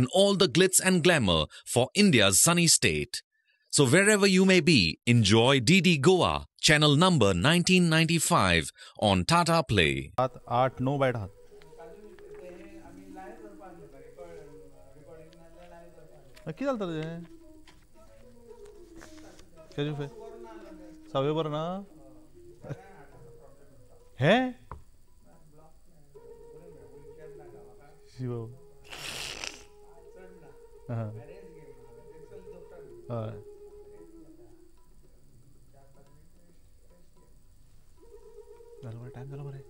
and all the glitz and glamour for India's sunny state. So wherever you may be, enjoy DD Goa, channel number 1995 on Tata Play. 7, 8, 9 bite हात. कितें जालें तुजें? Cashew फे सावय बरो ना? हें शिव हय जालो बरें, टायम जालो बरें,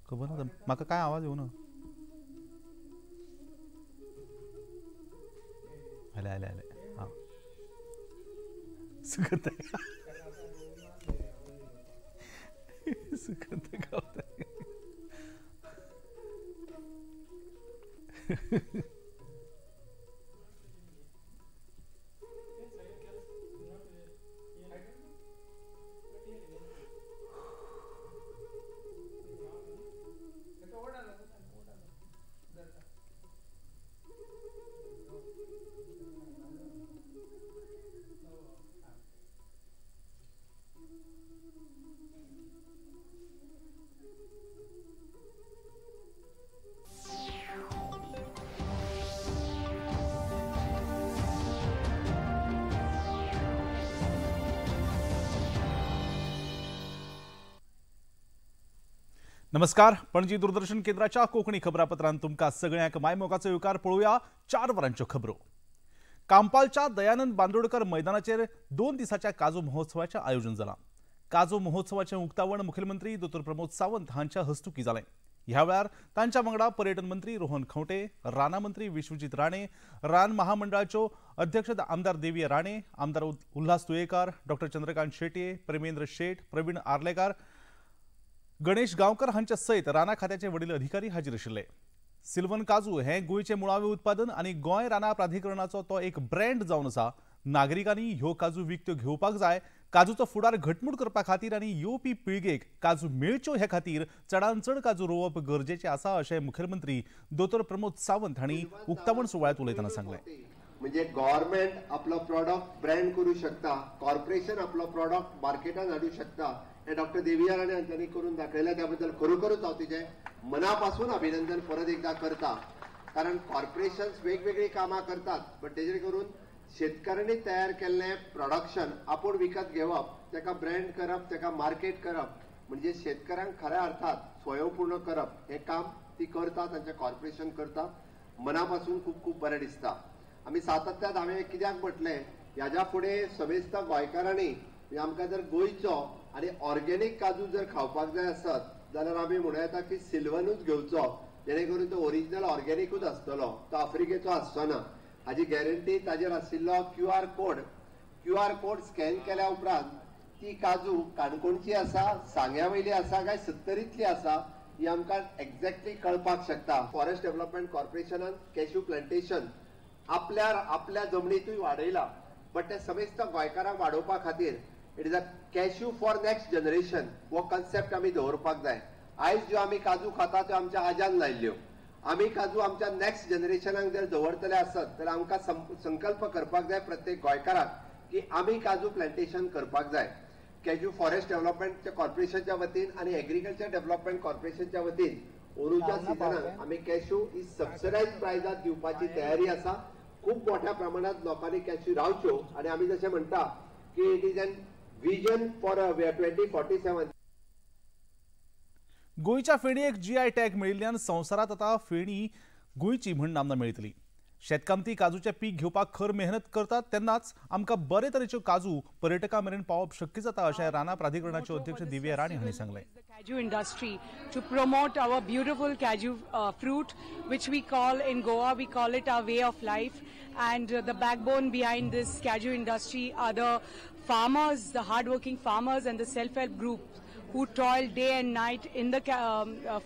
खबर ना म्हाका, काय आवाज येवना. आले आले आले, हां सुकत सुकत गावता. नमस्कार, पणजी दूरदर्शन केंद्राच्या कोंकणी खबरापत्रांत तुमकां सगळ्यांक मायमोगाचो येवकार. पळोवया 4 वरांच्यो खबरो. कांपालच्या दयानंद बांदोडकर मैदानाचेर 2 दिसाच्या काजू महोत्सवाचें आयोजन जालां. काजू महोत्सवाचें उक्तावण मुखेलमंत्री दोतोर प्रमोद सावंत हांच्या हस्तुकीं जालें. ह्या वेळार तांच्या वांगडा पर्यटन मंत्री रोहन खंवटे, रानां मंत्री विश्वजीत राणे, रान महामंडळाच्यो अध्यक्ष आमदार देविया राणे, आमदार उल्हास तुयेकार, डॉक्टर चंद्रकांत शेटये, प्रेमेंद्र शेट, प्रवीण आर्लेकार, गणेश गांवकर हांच्या सयत राना खात्याचे वडील अधिकारी हाजीर आशिल्ले. सिल्वन काजू हें गोंयचें मुळावें उत्पादन आनी गोंय राना प्राधिकरणाचो तो एक ब्रँड जावन आसा. नागरिकांनी ह्यो काजू विकत्यो घेवपाक जाय. काजूचो फुडार घटमूट करपा खातीर आनी येवपी पिळगेक काजू मेळच्यो हे खातीर चडान चड काजू रोवप गरजेचें आसा अशें मुखेलमंत्री दोतोर प्रमोद सावंत हांणी उक्तावण सुवाळ्यांत उलयतना सांगलें. म्हणजे गव्हर्नमेंट आपलो प्रॉडक्ट ब्रँड करूं शकता, कॉर्पोरेशन आपलो प्रॉडक्ट मार्केटान हाडूं शकता, हे डॉक्टर देविया राणे हांच्यांनी करून दाखयलें. त्या बद्दल खरोखरूच हांव तिचें मनापासून अभिनंदन परत एकदा करता. कारण कॉर्पोरेशन्स वेगवेगळीं कामां करतात, बट तेजेर करून शेतकऱ्यांनी तयार केल्लें प्रोडक्शन आपूण विकत घेवप, ताका ब्रँड करप, ताका मार्केट करप, म्हणजे शेतकऱ्यांक खऱ्या अर्थात स्वयंपूर्ण करप हें काम ती करता, तांचें कॉर्पोरेशन करता. मनापासून खूब खूब बरें दिसता. आमी सातत्यान हांवें कित्याक म्हटलें, ह्याच्या फुडें समेस्त गोंयकारांनी आमकां जर गोंयचो आनी ऑर्गेनीक काजू जर खावपाक जाय आसत जाल्यार आमी म्हणूं येता की सिल्वनूच घेवचो, जेणे करून तो ओरिजिनल ऑर्गेनिकूच आसतलो, तो आफ्रिकेचो आसचो ना. हाजी गॅरंटी ताजेर आशिल्लो क्यू आर कोड स्कॅन केल्या उपरांत ती काजू काणकोणची आसा, सांग्या वयली आसा काय सत्तरींतली आसा ही आमकां एक्झॅक्टली कळपाक शकता. फॉरेस्ट डेव्हलपमेंट कॉर्पोरेशनान कॅश्यू प्लांटेशन आपल्या आपल्या जमनीतूय वाडयला, बट ते समेस्त गोंयकारांक वाडोवपा खातीर it is a cashew for next generation हो कन्सेप्ट आमी दवरपाक जाय. आयज ज्यो आमी काजू खाता त्यो आमच्या आज्यान लायिल्ल्यो. आमी काजू आमच्या नेक्स्ट जनरेशनाक जर दवरतले आसत तर आमकां संकल्प करपाक जाय प्रत्येक गोंयकाराक की आमी काजू प्लांटेशन करपाक जाय. कॅज्यू फॉरेस्ट डेव्हलपमेंट कॉर्पोरेशनच्या वतीन आनी एग्रीकल्चर डेव्हलपमेंट कॉर्पोरेशनच्या वतीन अंदूच्या सिजनाक आमी कॅश्यू ही सबसिडायज प्रायजात दिवपाची तयारी आसा. खूब मोठ्या प्रमाणात लोकांनी कॅश्यू रावच्यो आनी आमी जशें म्हणटा की it is an vision for 2047. गोंयच्या फेणयेक जीआय टॅग मेळिल्ल्यान संवसारांत आतां फेणी गोंयची म्हूण नामना मेळटली. शेतकामती काजूचें पीक घेवपाक खर मेहनत करतात तेन्नाच आमकां बरे तरेच्यो काजू पर्यटकां मेरेन पावप शक्य जाता अशें राना प्राधिकरणाचे अध्यक्ष दिव्या राणे हांणी सांगलें. Cashew industry to promote our beautiful cashew fruit, which we call in Goa, we call it our way of life. And the backbone behind this cashew industry are the farmers, the hardworking farmers and the self-help groups who toil day and night in the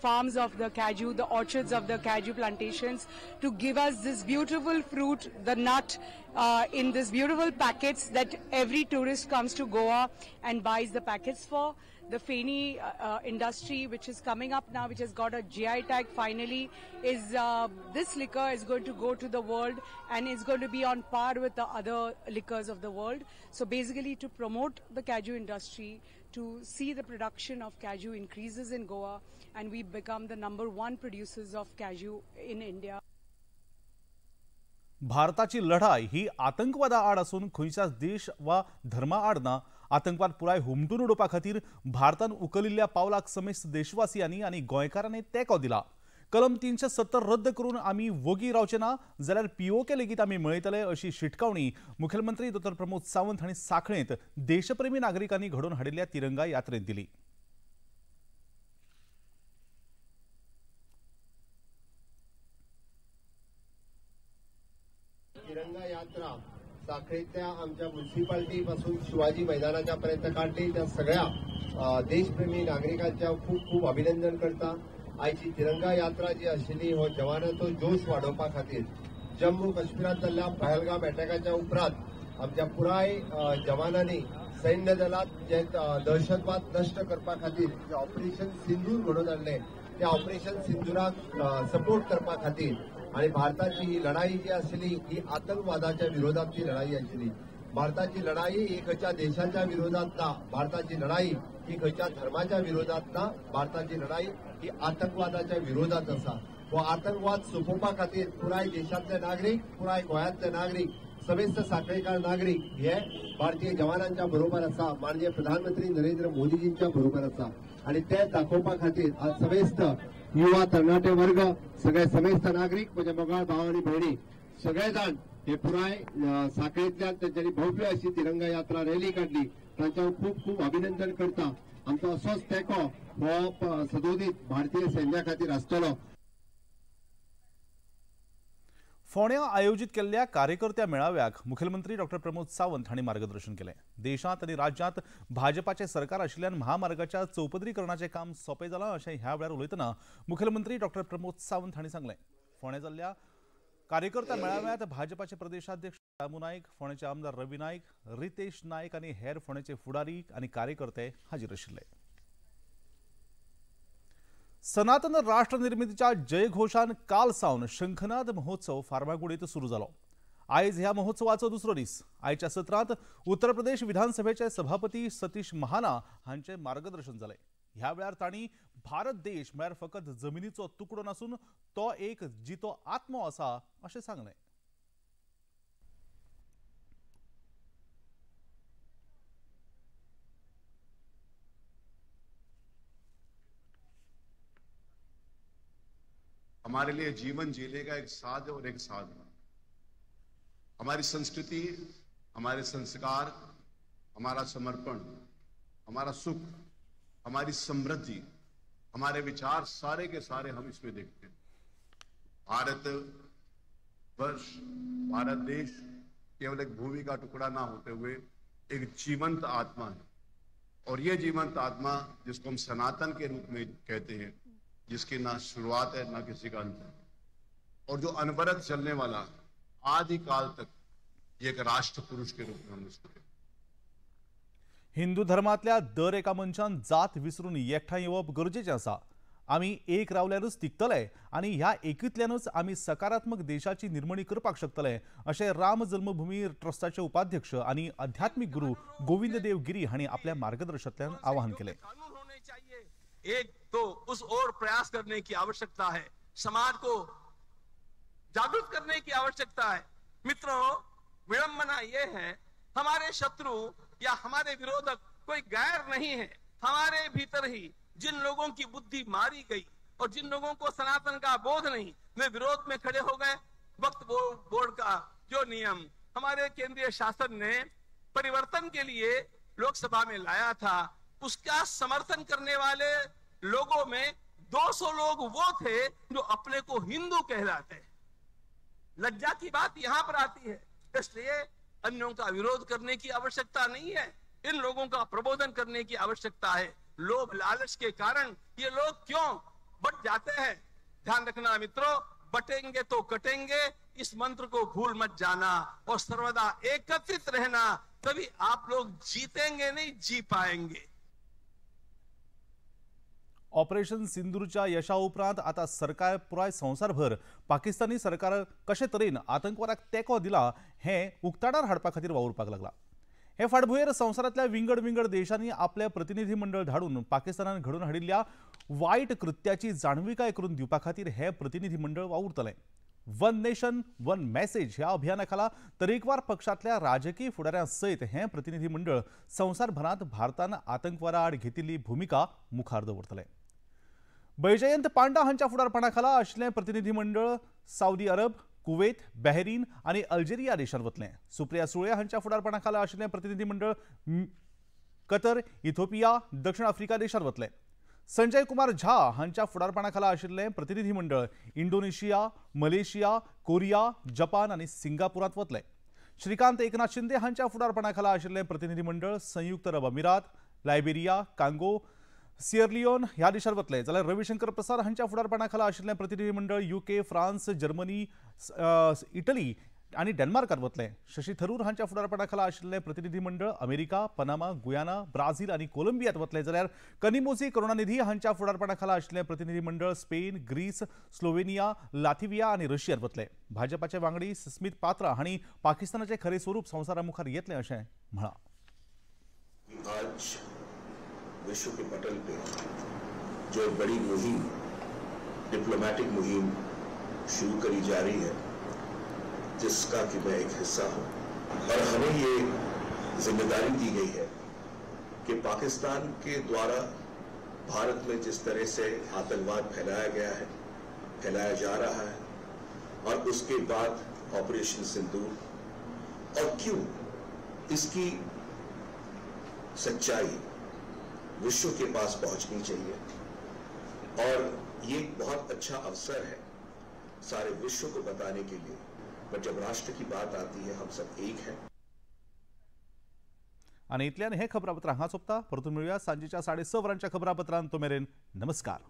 farms of the cashew, the orchards of the cashew plantations, to give us this beautiful fruit, the nut, in this beautiful packets that every tourist comes to Goa and buys the packets for. The Feni industry, which is coming up now, which has got a GI tag finally, is this liquor is going to go to the world and is going to be on par with the other liquors of the world. So basically to promote the cashew industry, to see the production of cashew increases in Goa and we become the #1 producers of cashew in India. भारताची लढाई ही आतंकवादा आड असून खंयच्याच देश वा धर्मा आड ना. आतंकवाद पुराय हुमटून उडोवपा खातीर भारतान उखलिल्ल्या पावलाक समेस्त देशवासियांनी आनी गोंयकारांनी तेंको दिला. कलम 370 रद्द करून आमी वोगी रावचे ना जाल्यार पीओके लेगीत आमी मेळयतले अशी शिटकावणी मुख्यमंत्री डॉ प्रमोद सावंत हांणी सांखळेंत देशप्रेमी नागरिकांनी घडोवन हाडिल्ल्या तिरंगा यात्रेंत दिली. तिरंगा यात्रा साखळेतल्या आमच्या म्युनिसिपालिटी पासून शिवाजी मैदानाच्या पर्यंत काडली. त्या सगळ्या देशप्रेमी नागरिकांच्या खूब खूब अभिनंदन करता. आयची तिरंगा यात्रा जी आशिल्ली हो जवानाचो जोश वाडोवपा खातीर जम्मू काश्मीरांत जाल्ल्या पहलगाम अटॅकाच्या उपरांत आमच्या पुराय जवानांनी सैन्य दलात जे दहशतवाद नश्ट करपा खातीर जे ऑपरेशन सिंदूर घडोवन हाडलें त्या ऑपरेशन सिंदूराक सपोर्ट करपा खातीर आणि भारताची ही लढाई जी आशिल्ली ही आतंकवादाच्या विरोधातली लढाई आशिल्ली. भारताची लढाई ही खंयच्या देशाच्या विरोधात ना, भारताची लढाई ही खंयच्या धर्माच्या विरोधात ना, भारताची लढाई ही आतंकवादाच्या विरोधात आसा. हो आतंकवाद सोंपोवपा खातीर पुराय देशांतले नागरीक, पुराय गोंयांतले नागरीक, समेस्त साखळेकार नागरीक हे भारतीय जवानांच्या बरोबर आसा, माननीय प्रधानमंत्री नरेंद्र मोदीजींच्या बरोबर आसा. आणि ते दाखोवपा खातीर आज समेस्त युवा तरणाटे वर्ग, सगळे समेस्त नागरीक, म्हजे मोगाळ भाव आनी भयणी सगळे जाण हे पुराय साखळेंतल्यान तेंच्यांनी भव्य अशी तिरंगा यात्रा रॅली काडली. तांच्यावर खूब खूब अभिनंदन करता. आमचो असोच तेंको हो सदोदीत भारतीय सैन्या खातीर आसतलो. फोंड्या आयोजित केल्ल्या कार्यकर्त्या मेळाव्याक मुख्यमंत्री डॉ प्रमोद सावंत हांणी मार्गदर्शन केलें. देशांत आनी राज्यांत भाजपाचें सरकार आशिल्ल्यान महामार्गाच्या चौपदरीकरणाचें काम सोंपें जालां अशें ह्या वेळार उलयतना मुख्यमंत्री डॉ प्रमोद सावंत हांणी सांगलें. फोंड्या जाल्ल्या कार्यकर्त्या मेळाव्यांत भाजपाचे प्रदेशाध्यक्ष दामू नायक, फोंड्याचे आमदार रवी नायक, रितेश नायक आनी हेर फोंड्याचे फुडारी आनी कार्यकर्ते हाजीर आशिल्ले. सनातन राष्ट्र निर्मितीच्या जयघोषान काल सावन शंखनाद महोत्सव फार्मागुडीत सुरू जालो. आयज ह्या महोत्सवाचो दुसरो दीस. आयच्या सत्रांत उत्तर प्रदेश विधानसभेचे सभापती सतीश महाना हांचे मार्गदर्शन जालें. ह्या वेळार तांणी भारत देश म्हळ्यार फकत जमिनीचो तुकडो नासून तो एक जितो आत्मो आसा अशें सांगलें. हमारे लिए जीवन जीने का एक साध और एक साधना, हमारी संस्कृति, हमारे संस्कार, हमारा समर्पण, हमारा सुख, हमारी समृद्धि, हमारे विचार सारे के सारे हम इसमें देखते हैं। भारत वर्ष, भारत देश केवल एक भूमि का टुकड़ा ना होते हुए एक जीवंत आत्मा है और ये जीवंत आत्मा जिसको हम सनातन के रूप में कहते हैं, जिसकी ना शुरुआत है ना किसी का अंत है और जो अनवरत चलने वाला आदिकाल तक ये एक राष्ट्र पुरुष के रूप में हम उसको कहते हैं। हिंदू धर्मांतल्या दर एका मनशान जात विसरून एकठांय येवप गरजेचें आसा. आमी एक रावल्यारूच तिगतले आनी ह्या एकींतल्यानूच आमी सकारात्मक देशाची निर्मणी करपाक शकतले अशें राम जन्मभूमी ट्रस्टाचे उपाध्यक्ष आनी आध्यात्मीक गुरू गोविंद देव गिरी हांणी आपल्या मार्गदर्शनांतल्यान आवाहन केलें. एक तो उस ओर प्रयास करने की आवश्यकता है, समाज को जागृत करने की आवश्यकता है। मित्रों, विडंबना ये है, हमारे शत्रु या हमारे विरोधक कोई गैर नहीं है, हमारे भीतर ही जिन लोगों की बुद्धि मारी गई और जिन लोगों को सनातन का बोध नहीं, वे विरोध में खड़े हो गए। वक्फ बोर्ड का जो नियम हमारे केंद्रीय शासन ने परिवर्तन के लिए लोकसभा में लाया था, उसका समर्थन करने वाले लोगों में 200 लोग वो थे जो अपने को हिंदू कहलाते हैं। लज्जा की बात यहां पर आती है। इसलिए अन्यों का विरोध करने की आवश्यकता नहीं है, इन लोगों का प्रबोधन करने की आवश्यकता है। लोभ लालच के कारण ये लोग क्यों बट जाते हैं। ध्यान रखना मित्रों, बटेंगे तो कटेंगे, इस मंत्र को भूल मत जाना और सर्वदा एकत्रित रहना, तभी आप लोग जीतेंगे नहीं जी पाएंगे। ऑपरेशन सिंदूरच्या यशा उपरांत आता सरकार पुराय संवसारभर पाकिस्तानी सरकार कशे तरेन आतंकवादाक तेंको दिला हें उक्ताडार हाडपा खातीर वावुरपाक लागला। हे फाटभुंयेर संवसारांतल्या विंगड विंगड देशांनी आपले प्रतिनिधी मंडळ धाडून पाकिस्तानान घडोवन हाडिल्ल्या वायट कृत्याची जाणविकाय करून दिवपा खातीर हे प्रतिनिधी मंडळ वावुरतलें। वन नेशन वन मॅसेज ह्या अभियाना खाला तरेकवार पक्षांतल्या राजकीय फुडाऱ्यां सयत हें प्रतिनिधी मंडळ संवसारभरांत भारतान आतंकवादा आड घेतिल्ली भुमिका मुखार दवरतलें। बैजयंत पांडा हांच्या फुडारपणा खाला आशिल्लें प्रतिनिधी मंडळ सावदी अरब, कुवेत, बहरीन आनी अल्जेरिया देशांत वतलें। सुप्रिया सुळे हांच्या फुडारपणा खाला आशिल्लें प्रतिनिधी मंडळ कतर, इथोपिया, दक्षिण आफ्रिका देशांत वतलें। संजय कुमार झा हांच्या फुडारपणा खाला आशिल्लें प्रतिनिधी मंडळ इंडोनेशिया, मलेशिया, कोरिया, जपान आनी सिंगापुरांत वतलें। श्रीकांत एकनाथ शिंदे हांच्या फुडारपणा खाला आशिल्लें प्रतिनिधी मंडळ संयुक्त अरब अमिरात, लायबेरिया, कांगो, सियरलियोन ह्या देशांत वतले। जाल्यार रविशंकर प्रसाद हांच्या फुडारपणा खाला आशिल्लें प्रतिनिधी मंडळ युके, फ्रांस, जर्मनी, इटली आनी डेन्मार्कांत वतले। शशी थरूर हांच्या फुडारपणा खाला आशिल्लें प्रतिनिधी मंडळ अमेरिका, पनामा, गुयाना, ब्राझील आनी कोलंबियांत वतले। जाल्यार कनिमोझी करुणानिधी हांच्या फुडारपणा खाला आशिल्लें प्रतिनिधी मंडळ स्पेन, ग्रीस, स्लोवेनिया, लाथिविया आनी रशियांत वतले। भाजपाचे वांगडी स्मित पात्रा हांणी पाकिस्तानाचें खरें स्वरूप संवसारा मुखार येतलें अशें म्हळां। आज विश्व के पटल पे जो एक बड़ी मुहिम, डिप्लोमेटिक मुहिम शुरू करी जा रही है, जिसका कि मैं एक हिस्सा हूं, और हमें ये जिम्मेदारी दी गई है कि पाकिस्तान के द्वारा भारत में जिस तरह से आतंकवाद फैलाया गया है, फैलाया जा रहा है, और उसके बाद ऑपरेशन सिंदूर, और क्यों इसकी सच्चाई विश्व के पास पहुंचनी चाहिए। और ये बहुत अच्छा अवसर है सारे विश्व को बताने के लिए। पर जब राष्ट्र की बात आती है, हम सब एक हैं। आणि इतल्यान हे खबरापत्र हांगा सोंपता। परतून मेळुया सांजेच्या 6:30 वरांच्या खबरापत्रांत। तो मेरेन नमस्कार।